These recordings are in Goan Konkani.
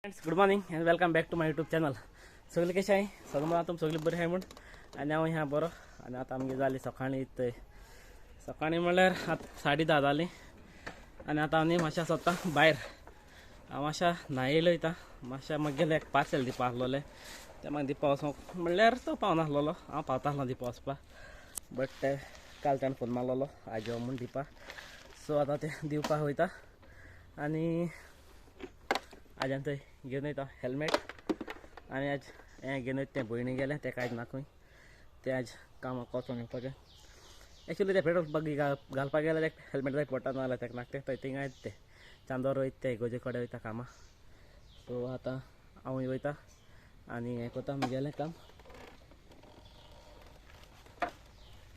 Friends, good morning and welcome back to my YouTube channel. सगळे कशें आहे सगळं तुम सगळीं बरें आहाय म्हूण आनी हांव ह्या बरो. आनी आतां आमगे जाली सकाळीं थंय सकाळीं म्हणल्यार आतां 10:30 जालीं आनी आतां आनी मातशें सोदता भायर. हांव मातशें न्हायेलो वयता, मातशें मागीर एक पार्सल दिवपा आसलोलें तें म्हाका दिवपा वचोंक म्हणल्यार तो पावनासलोलो. हांव पावता आसलो दिवपा वचपा, बट ते काल ताणें फोन मारलोलो आज यो म्हूण दिवपा. सो आतां तें दिवपाक वयता आनी आज्यान थंय घेवन वयता हेल्मेट. आनी आज हें घेवन वयता तें भयणी गेलें तें कांयच ना खंय, तें आज कामाक वचोन येवपाचें. एक्चुली तें पेट्रोल बगी घालपाक गेल्यार तें हेल्मेट जाय पडटा, ना जाल्यार तेका नाका. तें थिंगा येता तें चांदोर वयता तें इगोजे कडेन वयता कामां. सो आतां हांवूय वयता आनी हें करता म्हगेलें काम.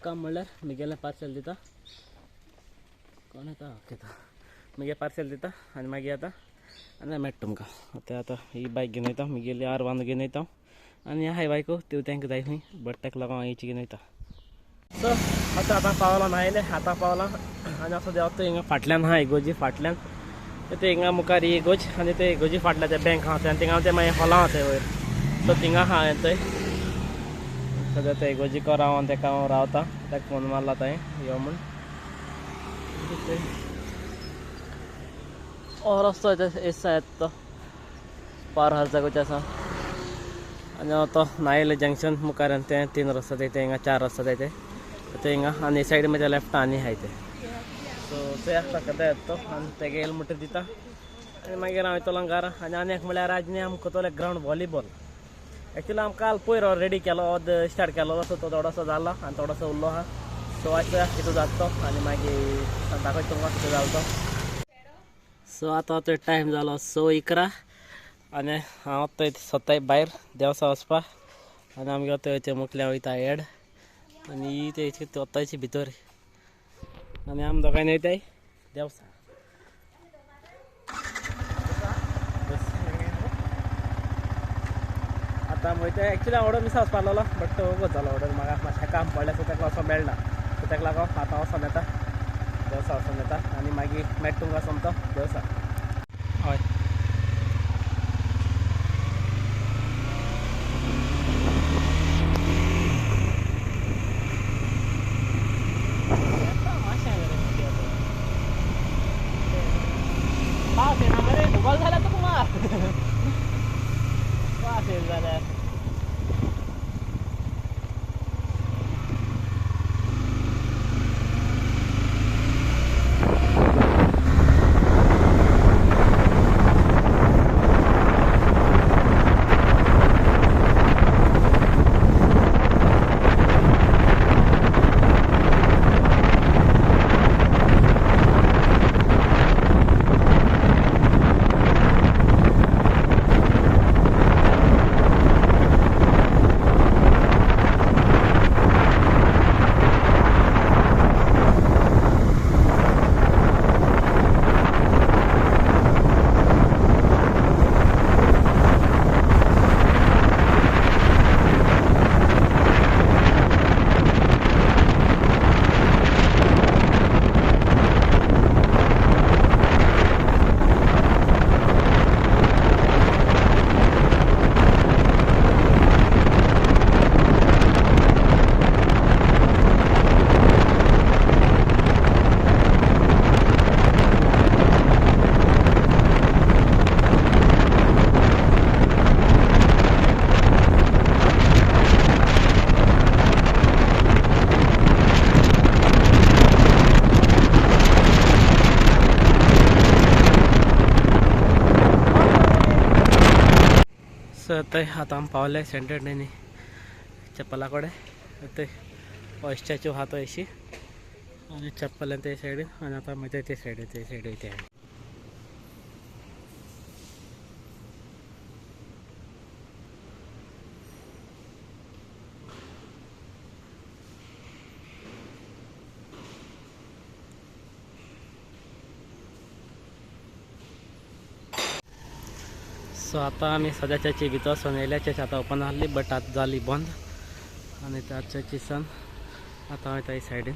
काम म्हणल्यार म्हगेलें पार्सल दिता, कोण येता ओके म्हगे पार्सल दिता आनी मागीर आतां आनी मेळटा तुमकां. आतां आतां ही बायक घेवन वयता म्हगेली R1 घेवन वयता आनी हाय बायको त्यो तांकां जाय खंय, बट ताका लागून हांव हेची घेवन वयता. सो आतां आतां पावलां न्हायलें, आतां पावलां आनी असो देंवता हिंगा फाटल्यान आहा इगोजी फाटल्यान, ते हिंगा मुखार ही इगोज आनी ते इगोजी फाटल्यान तें बँक आहा आनी थिंगा तें मागीर हॉलां आहा थंय वयर. सो थिंगा आहा हांवें थंय सद्या ते इगोजी कर हांव ताका हांव रावता, ताका फोन मारला थंय यो म्हूण. हो रस्तो येता तो पार हरजागोचे आसा आनी हांव तो नायले जंक्शन मुखार ते 3 रस्ते ते हिंगा 4 रस्ते ते ते हिंगा आनी सायड म्हज्या लेफ्ट आनी आहाय ते. सो ते ताका येता तो आनी तेगे हेल्मेट दिता आनी मागीर हांव येतलो घरा. आनी आनी एक म्हळ्यार आज न्ही आमकां करतले ग्रावंड व्हॉलीबॉल. एक्चुली आमकां काल पयर रेडी केलो, अर्द स्टार्ट केलो, सो तो थोडोसो जाला आनी थोडोसो उरलो आहा. सो आज कितें जाता तो आनी मागीर दाखयता तुमकां कितें जालो तो. सो आतां तो टायम जालो 6:11 आनी हांव थंय सोदताय भायर देवसा वचपा आनी आमगे थंय ते मुखल्या वयता हेड आनी ही ते वतायची भितर आनी आम दोगांय वयताय देवसा. आतां वयता एक्चुली ऑर्डर मिसा वचपा आसलोलो बट तो वगत जालो ऑर्डर, म्हाका मातशें काम पडलें सो ताका वचोंक मेळना. सो ताका लागून आतां वचोन येता देवसा वचोन येता आनी मागीर मेळटा तुमकां सोमतो देवसा. हय पावस येना मरे, भूगोल जाल्यार तुका मार पावस येयलो जाल्यार. सो थंय आतां आमी पावले सेंट एंथनी चप्पला कडेन. थंय हो स्टॅच्यू आहा तो अशी आनी चप्पल ते सायडीन आनी आतां मागीर ते सायडीन ते सायडीन वयता. सो आतां आमी सद्या चर्ची भितर सोनेल्या. चर्च आतां ओपन आहली बट आतां जाली बंद आनी त्या चर्चीसान आतां वयता ही सायडीन.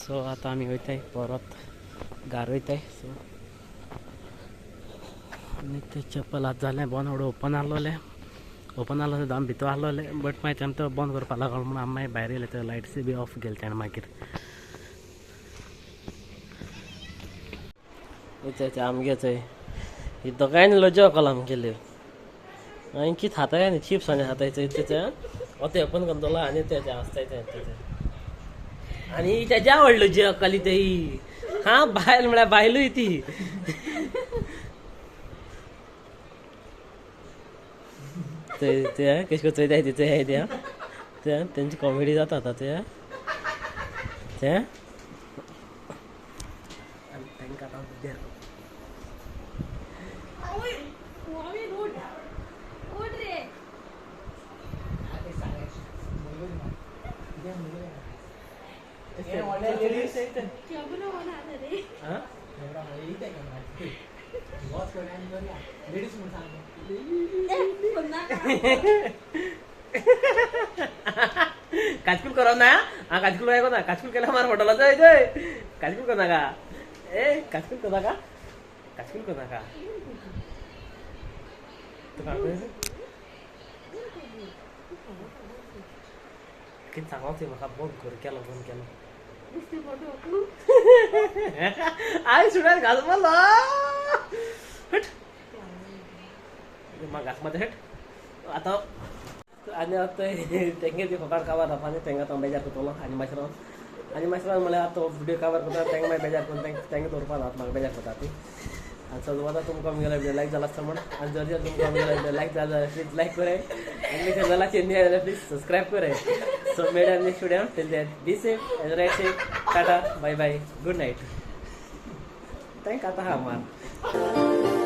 सो आतां आमी वयताय परत घार वयताय. सो आनी ते चप्पल आतां जालें बंद व्हड ओपन आहलोलें, ओपन आहलो सुद्दां आमी भितर आहलोले बट मागीर तेम तो बंद करपा लागलो म्हणून आमी मागीर भायर येयले. ते लायट्स बी ऑफ गेले तेणें मागीर. आमगे चोय ही दोगांयनी लज्जा कला आमगेल्यो. आनी कितें खाता काय न्ही चिप्स आनी खाता चोय तेचे ते ओपन करतलो आनी तेचे आसताय तेचे आनी तेज्या व्हडलो जी अकली ती. हा बायल म्हळ्यार बायलूय ती. ते कशें करून चोयताय ते चोय ते तेंची कॉमेडी जाता आतां ते ते आनी तांकां आतां काचकूल करो ना. हा काचकूल काय ना, काचकूल केला मार पडटलो. चोय चोय काचकूल कर नाका, ए काचकूल कर नाका, काचकूल कर नाका. तुका कितें सांगोच म्हाका बंद कर केलो बंद केलो. I सुडान घास मारलो. हट म्हाका घास मारता हट. आतां आनी आतां तेंगे ती फकाण काबार जावपा आनी तेंका आतां बेजार करतलो. आनी मातशें रावन आनी मातशें रावन म्हळ्यार आतां व्हिडियो काबार करता तेंका मागीर बेजार करून तेंका दवरपा ना म्हाका बेजार करता ती. आनी सगळं आतां तुमकां आमगेलो व्हिडियो लायक जाला आसता म्हण. आनी जर जर तुमकां आमगेलो व्हिडियो लायक जाला जाल्यार प्लीज लायक कराय आनी चॅनलाचेर न्ही जाल्यार प्लीज सबस्क्रायब कराय. सो मेळया next video. Till then be safe and ride safe. Tata, bye bye, good night. तांकां आतां हा मार.